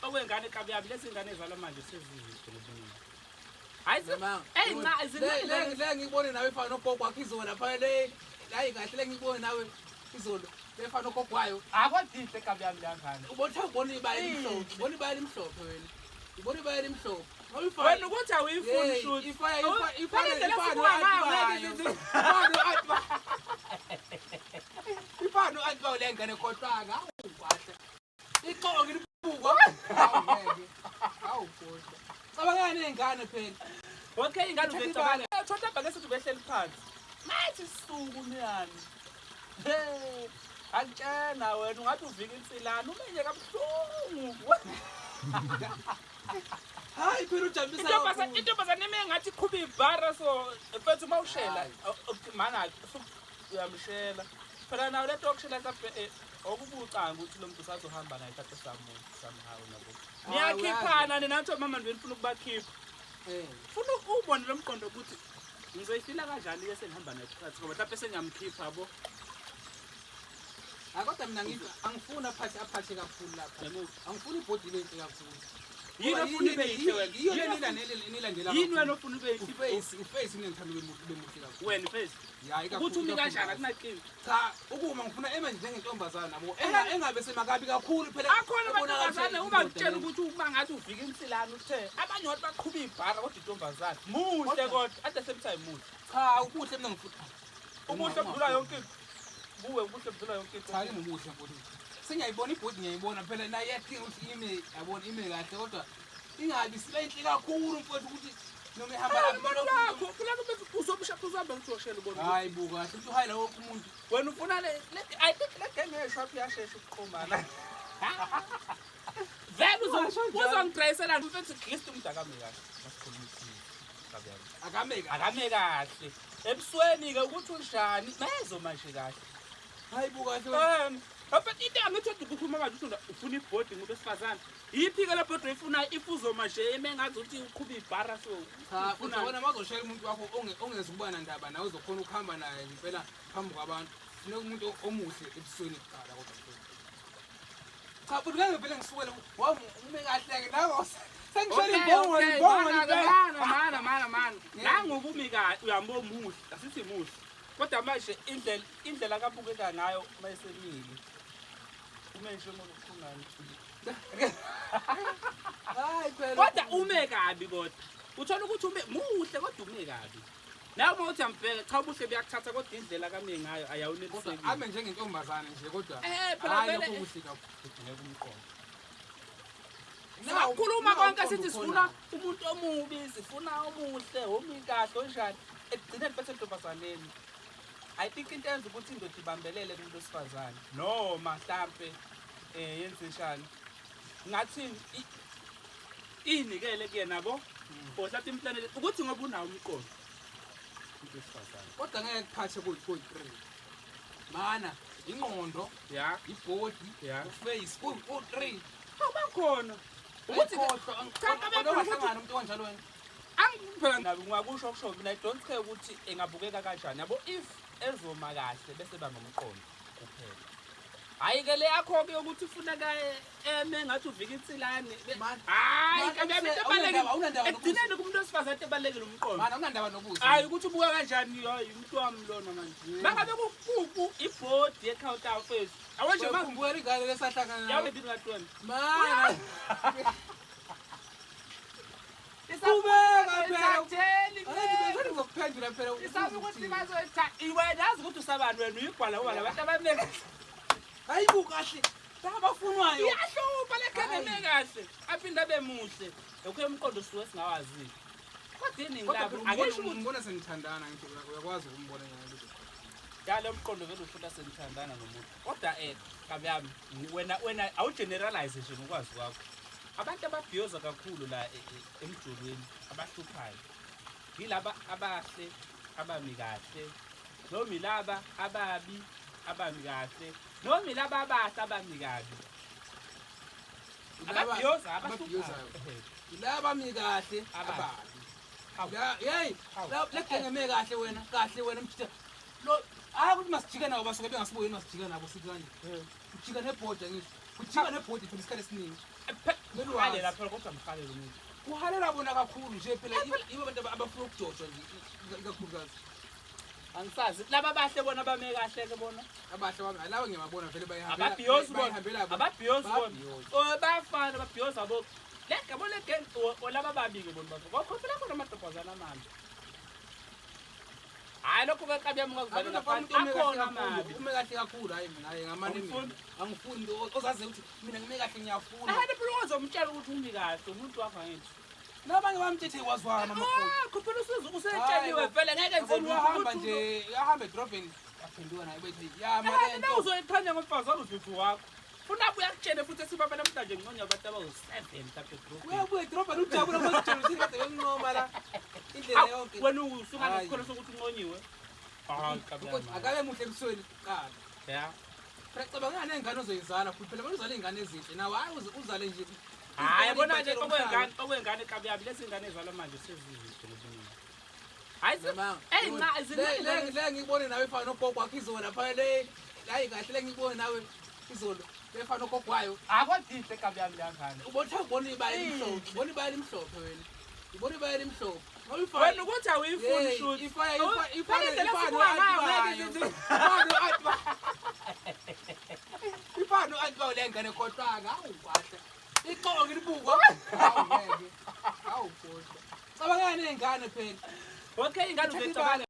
Okwengane kabi yabi, lezi ngane ezalwa manje sezizinhle ngobuningi. Hayi, eyi nca izincane. Le ngiyibone nawe ifana nogogo wakho izolo lapha, le hayi kahle, le ngiyibone nawe izolo lefana nogogo wayo. Akodinhle kabi yami leya ngane. Ubona, ubona ibala elimhlophe, ubona ibala elimhlophe wena, ubona ibala elimhlophe. Wena ukuthi awuyifuni shoot. Ifana Phela indlela esibuka ngayo ngeke ifana no-anti bayo le ngane, khohlwanga. Awu kahle, ixoki libukwa. Awu ngeke, awu khohlwa, cabangani ney'ngane phela. Okay, ingane Thatha uzecabanga. Thola bhake sithi behleli phansi. Mathi suku myani. Hey, akutshena wena ungathi uvika insilana umenye kabuhlungu. Hayi phela, ujabulisa Intombazane, kakhulu. intombazane ime ngathi iqhuba ibhara, so mfethu uma ushela mana uyamshela phela nawe lento yokushela mhlawumbe okubucanga ukuthi lo muntu usazohamba naye mhlawumbe somehow nabo. Niyakhiphana nina, nathi mama nje nifuna ukubakhipha. Funa ubone lo mqondo ukuthi ngizoyifila kanjani ke sengihamba naye phakathi, ngoba mhlawumbe sengiyamkhipha yabo. Hayi, kodwa mina ngithi angifuni aphathe, aphathe kakhulu lapha. Angifuni ibhodi ibe inhle kakhulu. Yini ofuna ibe yinhle wena? Yiyo enilandela. Yini wena ofuna ube yinhle? Uface, uface mina ngithanda ube muhle, ube muhle kakhulu. Wena face? Ya, ikakhulu. Ukuthi umi kanjani ikakhulukazi. Akunakinga. Cha, ukuma ngifuna eme njengentombazana nabo, engabe semakabi kakhulu phela. Akhona Ebonakala amantombazane ukuthi uma ngitshela indoda. Ukuthi uma ngathi uvika insilane, uthe abanye wathi baqhuba ibhara kodwa intombazane muhle, kodwa at the same time muhle. Cha, ubuhle mina ngifuna Ubuhle budlula yonke into kuwe, ubuhle budlula yonke into. Cha, ingubuhle futhi sengiyayibona ibhodi, ngiyayibona phela naye iyadinga ukuthi ime, yabona, ime kahle kodwa ingabi sibe inhle kakhulu mfowethu ukuthi noma ihamba Phela lapha umuntu wakho phela kube uzomshapha uzohambe ukuthi uyoshela ubone ukuthi- Hayi, buka kahle ukuthi uhayila wonke umuntu. Wena ufuna I think le genge yeshop iyashesha ukuqhumana vele. Uzongidrayisela mfethu, at least umuntu akame kahle. Masikhuluma iqiniso, kabi yami. Akame kahle. Akame kahle ebusweni-ke, ukuthi unjani mezo manje kahle. Hayi, buka kahle wena. But into angithi ukukhuluma manje ukuthi ufuna ibhodi ngumuntu wesifazane, yiphi-ke le bhodi oyifunayo if uzoma nje eme ngathi ukuthi uqhuba ibhara so? Cha futhi Ufunani? wena mazoshela umuntu wakho ongezukuba nandaba nawe, uzokhona ukuhamba naye ngempela phambi kwabantu, funeka umuntu omuhle ebusweni kuqala. Kodwa mfowethu, cha futhi ngeke vele ngisukele wami ume kahle-ke nawe sengishela imbongolo, imbongolo impela. Mana, mana, mana, mana, nangokumi kahle uyambo muhle, asithi muhle, kodwa manje indlela akabukeka ngayo uma esemile ume njengokukhungani. Hayi phela. Kodwa ume kabi, kodwa uthola ukuthi ume muhle kodwa ume kabi nawe uma uthi ambheka. Cha, ubuhle buyakuthatha kodwa indlela akame ngayo Kodwa ayawunelisekile. ame njengentombazane nje kodwa. Phela Hayi, vele lokho kuhle kakhulu. Kudingeka umqondo. Nawu- Singakhuluma nawu konke umqondo sithi ukhona. sifuna umuntu omubi, sifuna omuhle, omi kahle, onjani, ekugcineni bethe entombazaneni. I think into eyenza ukuthi indoda ibambelele kumuntu wesifazane noma mhlampe yenze njani, ngathini, iyinikele kuyena yabo, or mhlawumbe implanele ukuthi ngoba unawo umqondo umuntu wesifazane. Kodwa ngeke kuphathe kuyi-three mana, ingqondo, ibhodi, uface, ku-three. Awubakhona ukuthi Cha, kabe khona ukuthi- Ukuthi umuntu kanjalo wena. Angiphela nabi ungakusho kusho, mina I don't care ukuthi engabukeka kanjani yabo, if ezoma kahle bese ba nomqondo kuphela. Hhayi ke le yakho-ke yokuthi ufuneka eme ngathi uvika insilane. Man, Hhayi, man, kabi yami, into awunandaba- awunandaba ebalulekile ekugcineni kumuntu wesifazane, into ebalulekile umqondo. Mana, awunandaba nobuso. Hhayi, ukuthi ubuka kanjani, hayi umuntu wami lona manje mangabe ibhodi yekhawunta mfethu awanje ma Khumbula ingane lesahlangana yawe nayo. ndingatweni. Mana, Qhubeka phela. Isatsheli. Angithi ngizokuphendula phela. Isazi ukuthi bazoyitha wena, yazi ukuthi usabani wena, uyigwala ngoba labantu abameke. Hayi bo, kahle abafunwayo. Iyahlupha le kheneme kahle aphinde abe muhle, lokho umqondo suke singawazi, kodwa iningi Kodwa labo phela akesho ukuthi umbona senithandana, ngithi uyakwazi ukumbona nyalo. Yalo mqondo vele ufuna senithandana nomuntu, kodwa kabi yami wena awugeneralize nje ngokwazi kwakho. Abantu ababhiyoza kakhulu la emjolweni abahluphayo yilaba abahle abami kahle, noma ilaba ababi abami kahle, noma ilaba abahle abami kabi, ababhiyoza abahluphayo. Laba mi kahle. Ababi. Ababi. Hawu. Hey, Hawu. Le genge kahle wena, kahle wena mjita lo, hayi ukuthi masijike nabo, basuke bengasibuyeli, masijike nabo sithi kanje ujika nebhoda ngisho. Kujika nebhodi phela isikhathi esiningi. Kumele wazi. Halela phela kodwa mhalele umuntu. Kuhalela bona kakhulu nje phela ibo abantu abafuna ukujojwa nje ikakhulukazi. Angisazi. Laba bahle bona bame kahle ke bona. Abahle bami laba ngiyababona vele bayahambela. Ababhiyozi bona. Bayihambela bona. Ababhiyozi bona. Bayabhiyoza. Oh bayafana babhiyoza bo. Le gabo le gang olaba babi ke bona bafo. Kwakho phela khona amantombazana amabi. Hayi lokho ke kabi yami ngakuvalela Abantu phansi. ume kahle Akhona kakhulu, amabi. ume kahle kakhulu hayi mina hayi ngamane mina. Awufuni? Angifuni ozazi ukuthi mina ngime kahle ngiyafuna. Hayi phela uzomtshela ukuthi umi kahle umuntu wakho angithi. Nabanye bamthethe wazwana makhulu. Ah, khuphela usizo usetsheliwe Hayi, vele ngeke enze Yabona uyahamba nje, uyahamba edrobheni aphenduka naye bethi ya Hayi mara na uzoyithanda ngomfazi wakho uzuthi wakho. Funa abuye akutshele futhi esibaba namhlanje nginconya abantu abawu-7 mhlawumbe edrobheni. Uyabuya edrobheni ujabula ngozitshela ukuthi kade bengincoma la indlela Awu, yonke. wena usuka Hayi. nesikholo sokuthi unconyiwe. Hayi kabi Ukuthi yami. akabe muhle ebusweni kuqala. Ya. Phela cabanga ney'ngane ozoyizala futhi phela kumele uzale iy'ngane ezinhle nawe hhayi uzale nje. Hayi yabona nje Iy'batshela umhlaba. okwengane okwengane kabi yami lezi ngane ezalwa manje sezizinhle ngobuningi. Hayi Namanga. Ey nca ziningi Le ngikubone nawe ifana nogogo wakho izolo lapha le hayi kahle le ngikubone nawe izolo lefana nogogo wayo. Akwadihle kabi yami leyangane. Ubona ubona ibala elimhlophe, ubona ibala elimhlophe wena. Ubona ibala elimhlophe. Ngoba ifana Wena ukuthi awuyifuni Hey, shoot. ifana Phela ifana indlela ifana esibuka ngayo ngeke no-anti bayo. Ifana no-anti bayo. Ifana no-anti bayo le ngane khohlwanga. Hawu kahle. Ixoki libukwa. Hawu ngeke. Hawu khohlwa. Cabangani ney'ngane phela. Okay ingane Thatha uzoyicabanga.